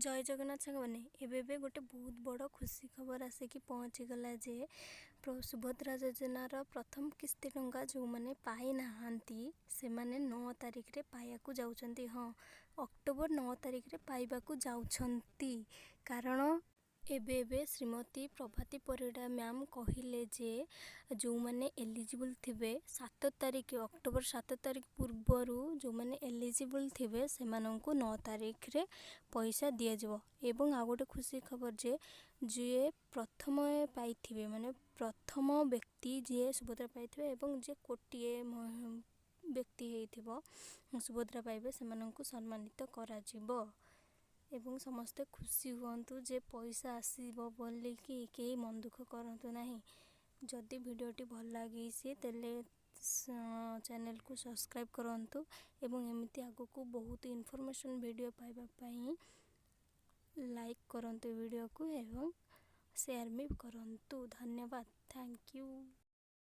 ଜୟ ଜଗନ୍ନାଥ ସାଙ୍ଗମାନେ। ଏବେ ଏବେ ଗୋଟେ ବହୁତ ବଡ଼ ଖୁସି ଖବର ଆସିକି ପହଞ୍ଚିଗଲା ଯେ ସୁଭଦ୍ରା ଯୋଜନାର ପ୍ରଥମ କିସ୍ତି ଟଙ୍କା ଯେଉଁମାନେ ପାଇନାହାନ୍ତି, ସେମାନେ 9 ତାରିଖରେ ପାଇବାକୁ ଯାଉଛନ୍ତି। ହଁ, ଅକ୍ଟୋବର 9 ତାରିଖରେ ପାଇବାକୁ ଯାଉଛନ୍ତି। କାରଣ ଏବେ ଏବେ ଶ୍ରୀମତୀ ପ୍ରଭାତୀ ପରିଡ଼ା ମ୍ୟାମ୍ କହିଲେ ଯେ ଯେଉଁମାନେ ଏଲିଜିବୁଲ୍ ଥିବେ, 7 ତାରିଖ, ଅକ୍ଟୋବର 7 ତାରିଖ ପୂର୍ବରୁ ଯେଉଁମାନେ ଏଲିଜିବୁଲ୍ ଥିବେ, ସେମାନଙ୍କୁ 9 ତାରିଖରେ ପଇସା ଦିଆଯିବ। ଏବଂ ଆଉ ଗୋଟେ ଖୁସି ଖବର ଯେ ଯିଏ ପ୍ରଥମ ପାଇଥିବେ, ମାନେ ପ୍ରଥମ ବ୍ୟକ୍ତି ଯିଏ ସୁଭଦ୍ରା ପାଇଥିବେ ଏବଂ ଯିଏ କୋଟିଏ ବ୍ୟକ୍ତି ହେଇଥିବ ସୁଭଦ୍ରା ପାଇବେ, ସେମାନଙ୍କୁ ସମ୍ମାନିତ କରାଯିବ। ଏବଂ ସମସ୍ତେ ଖୁସି ହୁଅନ୍ତୁ ଯେ ପଇସା ଆସିବ ବୋଲିକି, କେହି ମନ ଦୁଃଖ କରନ୍ତୁ ନାହିଁ। ଯଦି ଭିଡ଼ିଓଟି ଭଲ ଲାଗିଛି, ତାହେଲେ ଚ୍ୟାନେଲକୁ ସବସ୍କ୍ରାଇବ୍ କରନ୍ତୁ ଏବଂ ଏମିତି ଆଗକୁ ବହୁତ ଇନଫର୍ମେସନ୍ ଭିଡ଼ିଓ ପାଇବା ପାଇଁ ଲାଇକ୍ କରନ୍ତୁ ଭିଡ଼ିଓକୁ ଏବଂ ସେୟାର ବି କରନ୍ତୁ। ଧନ୍ୟବାଦ, thank you.